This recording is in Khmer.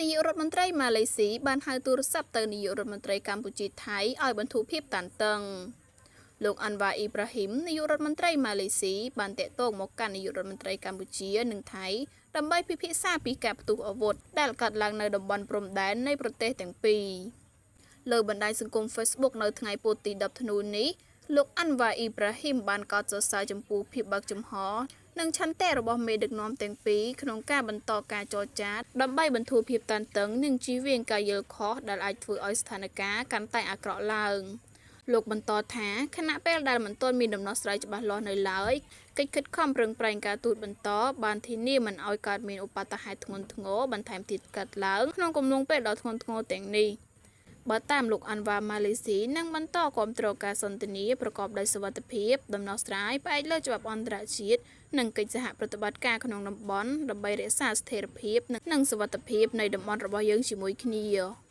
នាយករដ្ឋមន្ត្រីម៉ាឡេស៊ីបានហៅទូរស័ព្ទទៅនាយករដ្ឋមន្ត្រីកម្ពុជាថៃឲ្យបន្ធូរភាពតានតឹងលោកអាន់វ៉ាអ៊ីប្រាហ៊ីមនាយករដ្ឋមន្ត្រីម៉ាឡេស៊ីបានតាក់ទងមកកាន់នាយករដ្ឋមន្ត្រីកម្ពុជានិងថៃដើម្បីពិភាក្សាពីការផ្ទុះអាវុធដែលកើតឡើងនៅតំបន់ព្រំដែននៃប្រទេសទាំងពីរលើបណ្ដាញសង្គម Facebook នៅថ្ងៃពុធទី10ធ្នូនេះលោកអាន់វ៉ាអ៊ីប្រាហ៊ីមបានកោតសរសើរចំពោះភាពបើកចំហនិងឆន្ទៈរបស់មេដឹកនាំទាំងពីរក្នុងការបន្តការចរចាដើម្បីបន្ធូរភាពតានតឹងនិងជៀសវាងការយល់ខុសដែលអាចធ្វើឲ្យស្ថានភាពកាន់តែអាក្រក់ឡើងលោកបន្តថាខណៈពេលដែលមិនទាន់មានដំណោះស្រាយច្បាស់លាស់នៅឡើយកិច្ចខិតខំប្រឹងប្រែងការទូតបន្តបានធានាមិនឲ្យកើតមានឧបទ្ទហេតុធ្ងន់ធ្ងរបន្ថែមទៀតកើតឡើងក្នុងកំឡុងពេលដ៏ធ្ងន់ធ្ងរទាំងនេះបើតាមលោកអាន់វ៉ាម៉ាឡេស៊ីនឹងបន្តគាំទ្រការសន្ទនាប្រកបដោយសុវត្ថិភាពដំណោះស្រាយផ្អែកលើច្បាប់អន្តរជាតិនិងកិច្ចសហប្រតិបត្តិការក្នុងតំបន់ដើម្បីរក្សាស្ថិរភាពនិងសុវត្ថិភាពនៃតំបន់របស់យើងជាមួយគ្នា។